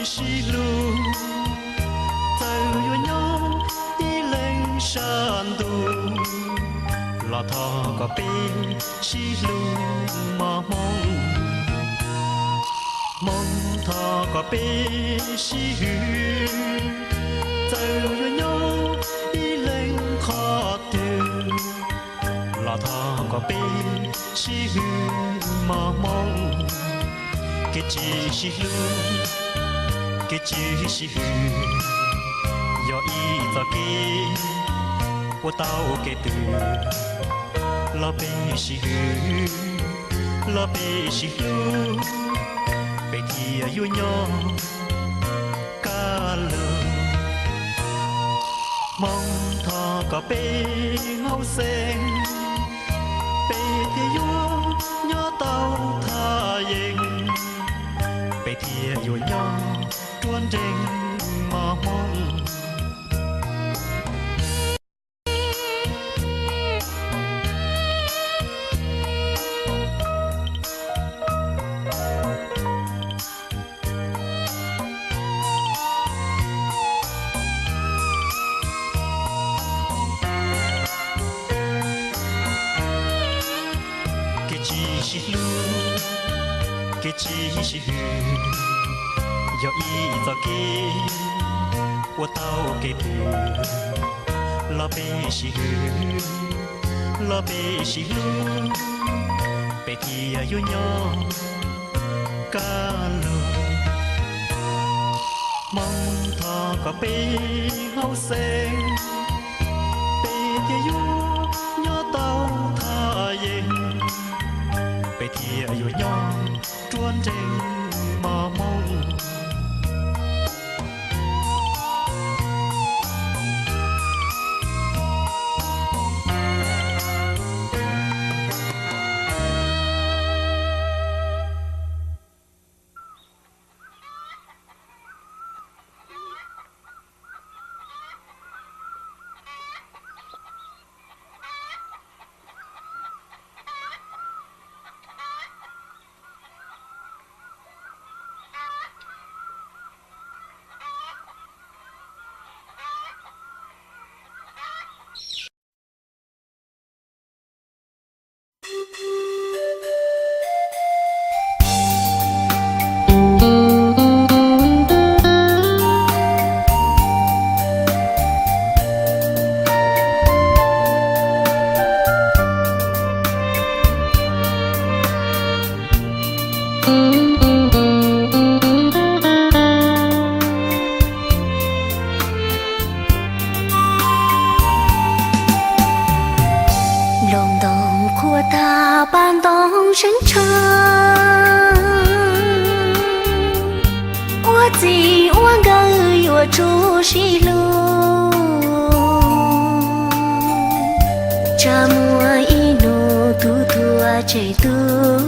sib hlub, txawm yuav nyob ib leeg sab ntuj los thov kom peb sib hlub mog Hmoob. Hmoob thov kom peb sib hwm, txawm yuav nyob ib leeg qhov twg los thov kom peb sib hwm mog Hmoob. Kev tsis sib hlub, kev tsis sib hwm yog ib txoj kev ua tau kev twg. Los peb sib hwm, los peb sib hlub, peb thiaj yuav nyob kaj lug. Hmoob thov kom peb hauj xeeb, peb thiaj yuav nyob tau thaj yeeb, peb thiaj yuav nyob ruaj nreeg mog Hmoob. Kev tsis sib hlub, kev tsis sib hwm yog ib txoj kev ua tau kev twg. Los peb sib hwm, los peb sib hlub, peb thiaj yuav nyob kaj lug. Hmoob thov kom peb hauj xeeb, peb thiaj yuav nyob tau thaj yeeb, peb thiaj yuav nyob ruaj nreeg mog Hmoob. Nplooj ntoo qhuav tag paj ntoo zeeb tshaw, ua txij ua nkawm yuav tsum sib hlub. Tsam muaj ib hnub tub tuag tseg tub,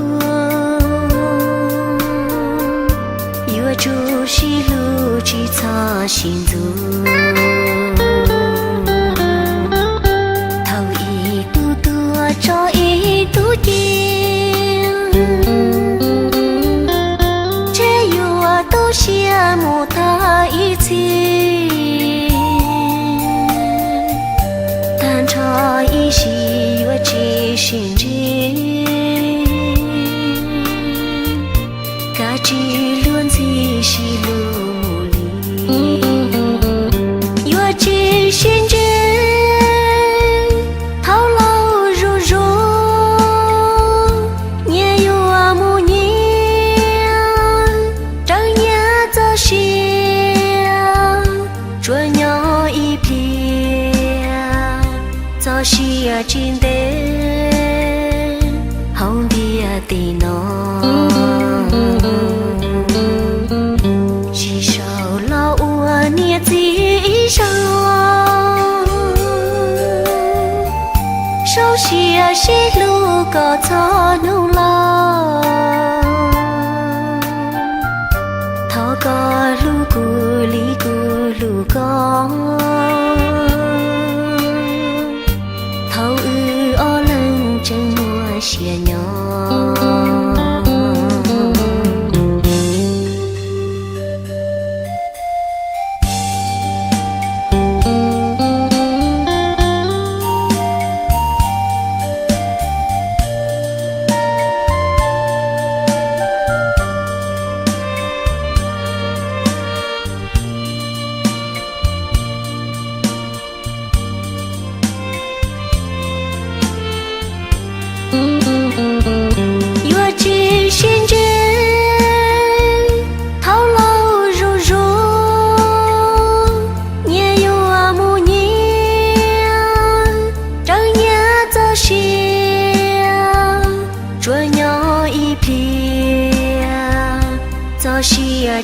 yuav tsum sib hlub tsis txhob sib ntxub. Thaum ib tug tuag tso ib tug ci, ntshe yuav tu siab mus tag ib txhis. Tag nrho ib sim yuav tsis sib ntsib, kav tsij luag ntxhi sib hlub mus li. Yuav tsis sib ntsib thaum laus zuj zus, nyias yuav mus nyias, raws nyias txoj sia, tsuas nyob ib pliag, txoj sia tsis ntev hauv ntiaj teb no. Sib sau los ua niam txiv ib zaug, sau sia sib hlub kom txog hnub laus. Thov koj hlub kuv li kuv hlub koj, thaum wb ob leeg tseem muaj sia nyob.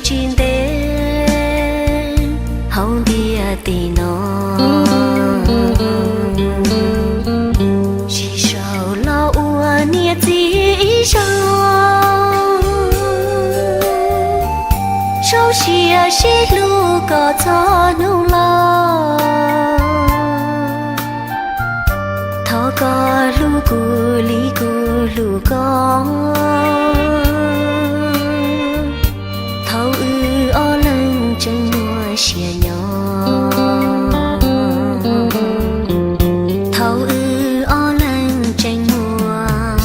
tsis ntev hauv ntiaj teb no. Sib sau los ua niam txiv ib zaug, sau siab sib hlub kom txog hnub los. Thov koj hlub kuv li kuv hlub koj, thaum wb ob leeg tseem muaj sia nyob, thaum wb ob leeg tseem muaj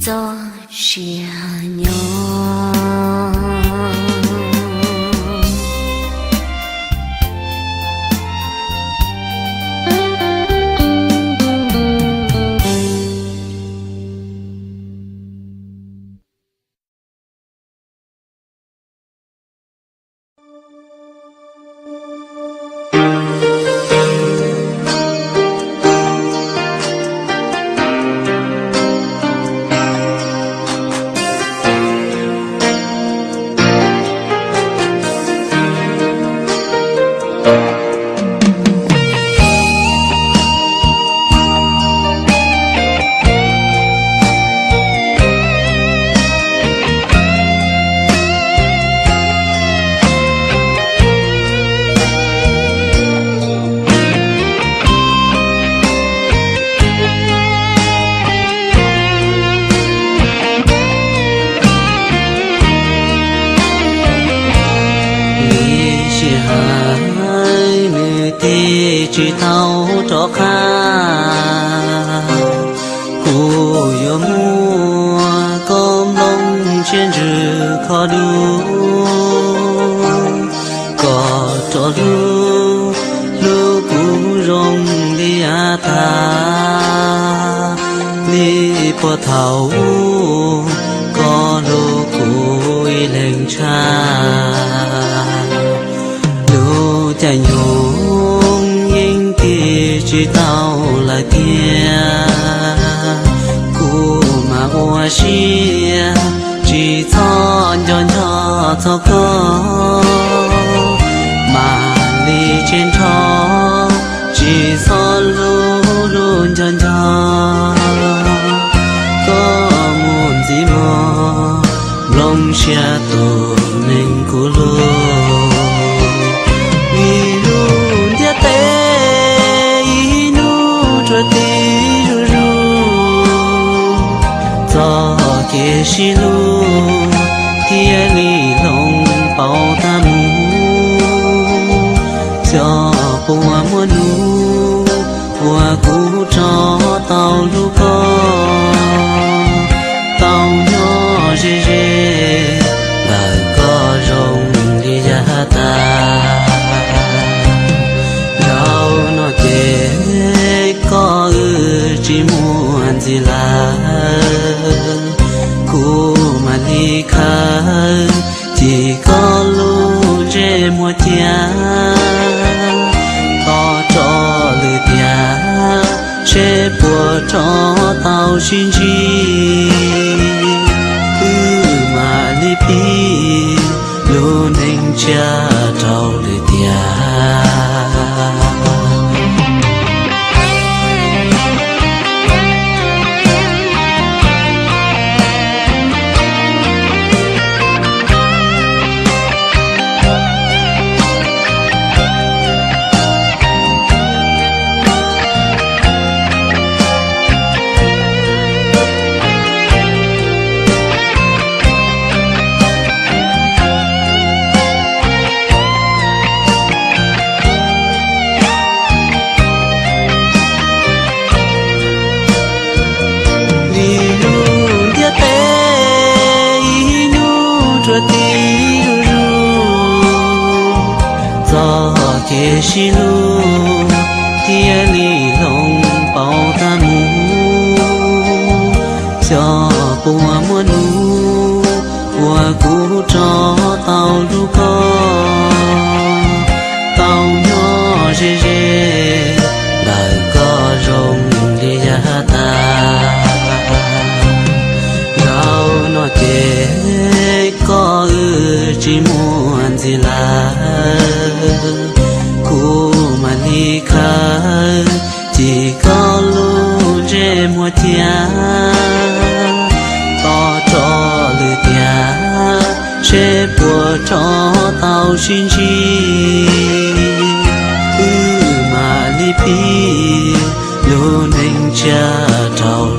txoj sia nyob. Li sij hawm nws tig tsis tau rov qab, kuv yuav muab koj nplooj siab ntsws kho dua, koj rov hlub, hlub kuv zoo li yav tag li puag thaum ub, koj hlub kuv ib leeg tshaj. Lub caij nyoog yeej tig tsis tau lawm tiag, kuv mam ua siab tsis txhob nco nco txog koj, mam li tseg nrho tsis txhob hlub hlub nco nco koj mus ntxiv mog, nplooj siab tus neeg kuv hlub. Vim lub ntiaj teb ib hnub tsuas tiv zuj zus, txoj kev sib hlub thiaj li hloov pauv tag mus. Xyov puas muaj hnub uas kuv rov tau hlub koj, tau nyob ze ze ntawm koj zoo li yav tag. Zaum no ces koj wb tsis muaj ntxiv lawm, kuv mam li khawm cim koj lub ntsej muag cia, tos tso lwm tiam seb puas rov tau sib ntsib, wb mam li pib lub neej tshiab rau lwm tiam. Vim lub ntiaj teb ib hnub tsuas tiv zuj zus, txoj kev sib hlub thiaj li hloov pauv tag mus. Xyov puas muaj hnub uas kuv rov tau hlub koj, tau nyob ze ze ntawm koj zoo li yav tag. Zaum no ces koj wb pib lub neej tsiaj rau